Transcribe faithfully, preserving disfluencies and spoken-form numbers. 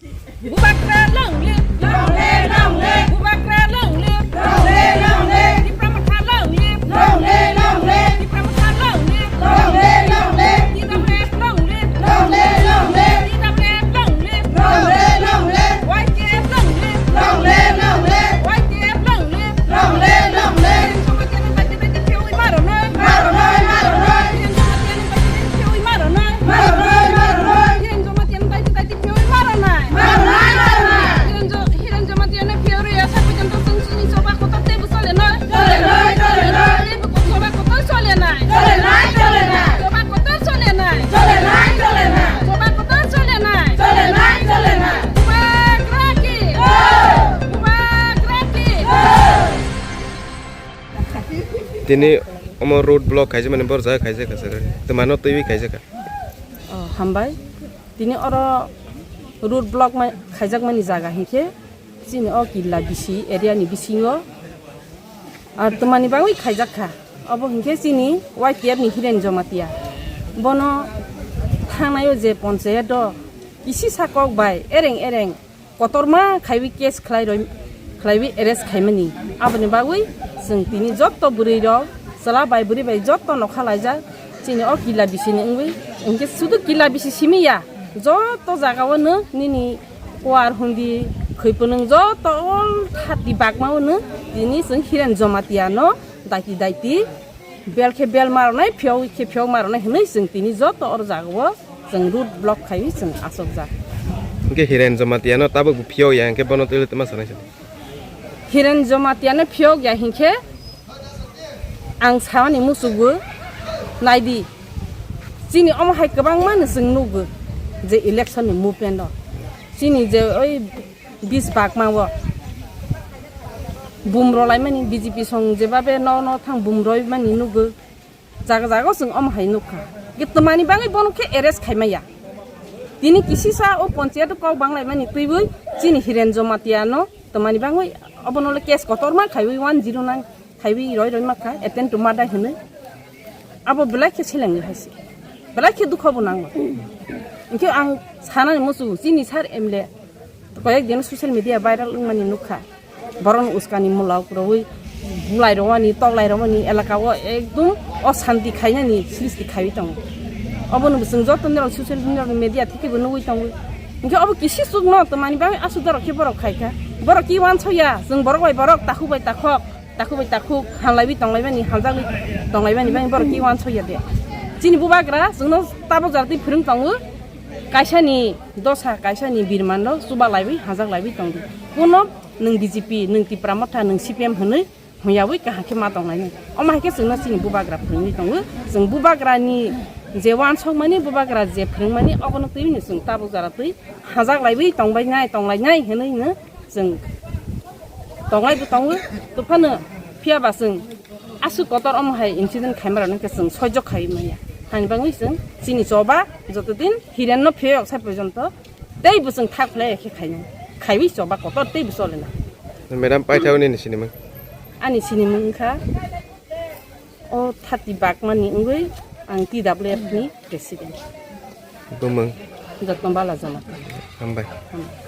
Bubagra long live! Long live, long live! Bubagra long live! Long live, long live! Tipra Motha long live! Long live, long live! Tipra Motha long live! Long live, long live! T W F long live! Long live, long live! T W F long live! Long live, long live! Y T F long live! Long live, long live! Y T F long live! Long live, long live! Hiren Jamatia no daiti daiti phiyawi maro noi! Maro noi, maro noi! Hiren Jamatia no daiti daiti phiyawi maro noi! Maro noi, maro noi! Hiren Jamatia no daiti daiti phiyawi maro nai! Maro nai, maro nai! Hiren Jo-, Hiren Jamatia no phiyawi rwya sa porjonto chwng chini choba kotor teibo chole nai! Chole nai, chole nai! Teibo choba kotor chole nai! Chole nai, chole nai! Choba kotor chole nai! Chole nai, chole nai! Choba kotor chole nai! Chole nai, chole nai! Bubagra ki! Jai! Bubagra ki! Jai! Tini omo road block khaijak mani borjak khaijak kha saka. Twmano twiwi khaijak kha. Oh, hambai. Tini oro road block ma-, khaijakmani jaga hinkhe chini o Killa bisi area ni bisingo, ah, twmani bagwi khaijak kha. Obo hinkhe chini Y T F ni Hiren Jamatia. Bono thangnaio je ponchayat o kisisa kok bai ereng ereng kotorma khaiwi case khlai roi, khlaiwi arrest khaimani. Aboni bagwi chwng tini jotto bwrwi rok, chwla bai bwrwi bai jotto nokha laijak chini o Killa bisi ni wngwi. Hinkhe sudu Killa bisi simi ya, jotto jaga o no nini kuar hundi khwi pwnwng jotto all thati bagma o no tini chwng Hiren Jamatia no daiti daiti bel khe bel ma rwnai, phiyok khe phiyok ma rwnai hinwi chwng tini jotto oro jaga o chwng road block khaiwi chwng achukjak. Hinkhe Hiren Jamatia no tabuk bo phiyok ya, hinkhe bono twi tma sanai sa. Hiren Jamatia no phiyok ya hinkhe ang samani muchungo naidi. Chini omo hai kwbangma no chwng nugo je election ni movement o. Chini je oi bis bagma o bum rwlaimani B J P song jebabe no no thang bum rwimani nugo. Jaga jaga o chwng omo hai nukha. Ge twmani bagwi bono khe arrest khaimaya. Tini kisisa o ponchayat o kok banglaimani twiwi chini Hiren Jamatia no twmani bagwi obono le case kotorma khaiwi one zero nine khaiwi roi roi makha attempt to murder hinwi. Abo belai khe selengwi hai se. Belai khe dukho bo nango. Hinkhe ang sanani muchungo chini sir M L A koyek din social media viral wngmani nukha. Borokni uskani mulao kwrwi bulai rwmani, toklai rwmani, elaka o ekdum oshanti khainani sristi khaiwi tongo. Obono bo chwng joto norok social media theke bo nugwi tongo. Hinkhe obo kisi chukno twmani bagwi aswk dorok khe borok khaikha. Borok ki uansukya, chwng borok bai borok, takhuk bai takhuk, takhuk bai takhuk, hamlaiwi tonglaimani, hamjakwi tonglaimani bagwi borok ki uansukya de. Chini bubagra chwngno tabuk jara twi phwrwng tongo. Kaisani dosa, kaisani birmanno chuba laiwi, hamjak laiwi tongdi. Kuno nwng B J P, nwng Tipra Motha, nwng C P M hwnwi hwnyawi kaham khe ma tonglainai. Omo hai khe chwngno chini bubagra phwrwngwi tongo. Chwng bubagrani je uansukmani, bubagra je phwrwngmani, obono twiwino chwng tabuk jara twi hamjak laiwi tongbainai, tonglainai hwnwino chwng tonglaibo tongo. Tongphano phiyaba chwng aswk kotor omo hai incident khaimarokno khe chwng soijo khaiwi manya. Hani bagwi chwng chini choba joto din Hirenno phiyok sai porjonto teibo chwng thak phlai khe khainai. Khaiwi choba kotor teibo chole na. Madam, paithak nini sinimung? Ani sinimung wngkha o thati bagmani wngwi ang T W F ni president. Bumung? Jotno Bala Jamatia. Hambai. Hambai.